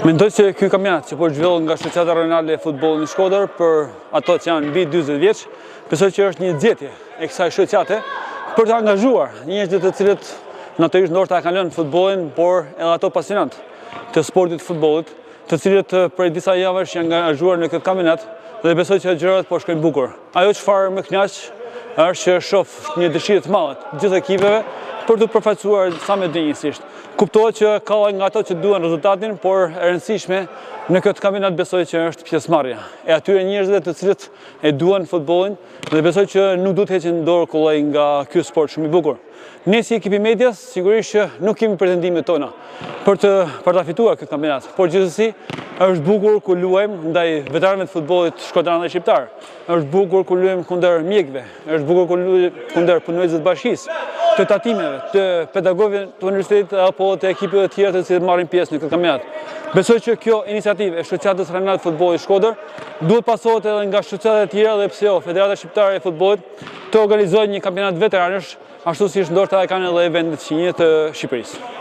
Mendoj se ky kampionat që po zhvillohet nga Shoqata Rajonale e Futbollit në Shkodër për ato që janë mbi 40 vjeç, besoj që është një gjetje e kësaj shoqate për të angazhuar njerëzit të cilët natyrisht ndoshta e kanë lënë futbollin, por edhe ato pasionantë të sportit të futbollit, të cilët prej disa javësh janë angazhuar në këtë kampionat dhe besoj që gjërat po shkojnë bukur. Ajo çfarë më kënaq është që shoh një dëshirë të madhe të gjithë ekipeve për t'u përfaqësuar sa më denjësisht. Kuptohet që ka nga ato që duan rezultatin, por e rëndësishme në këtë kampionat besoj që është pjesëmarrja e atyre njerëzve të cilët e duan futbollin dhe besoj që nuk duhet të heqin dorë kollaj nga ky sport shumë i bukur. Ne si ekip i medias, sigurisht që nuk kemi pretendimet tona për të për ta fituar këtë kampionat, por gjithsesi është bukur kur luajmë ndaj veteranëve të futbollit shkodran dhe shqiptar. Është bukur kur luajmë kundër mjekëve, është bukur kur luajmë kundër punonjësve të bashkisë, të tatimeve, të pedagogëve të universitetit apo të ekipeve të tjera të cilët marrin pjesë në këtë kampionat. Besoj që kjo iniciativë e Shoqatës Rajonale të Futbollit Shkodër duhet pasohet edhe nga shoqatat e tjera dhe pse jo Federata Shqiptare e Futbollit të organizojë një kampionat veteranësh, ashtu siç ndoshta e kanë edhe vendet fqinje të Shqipërisë.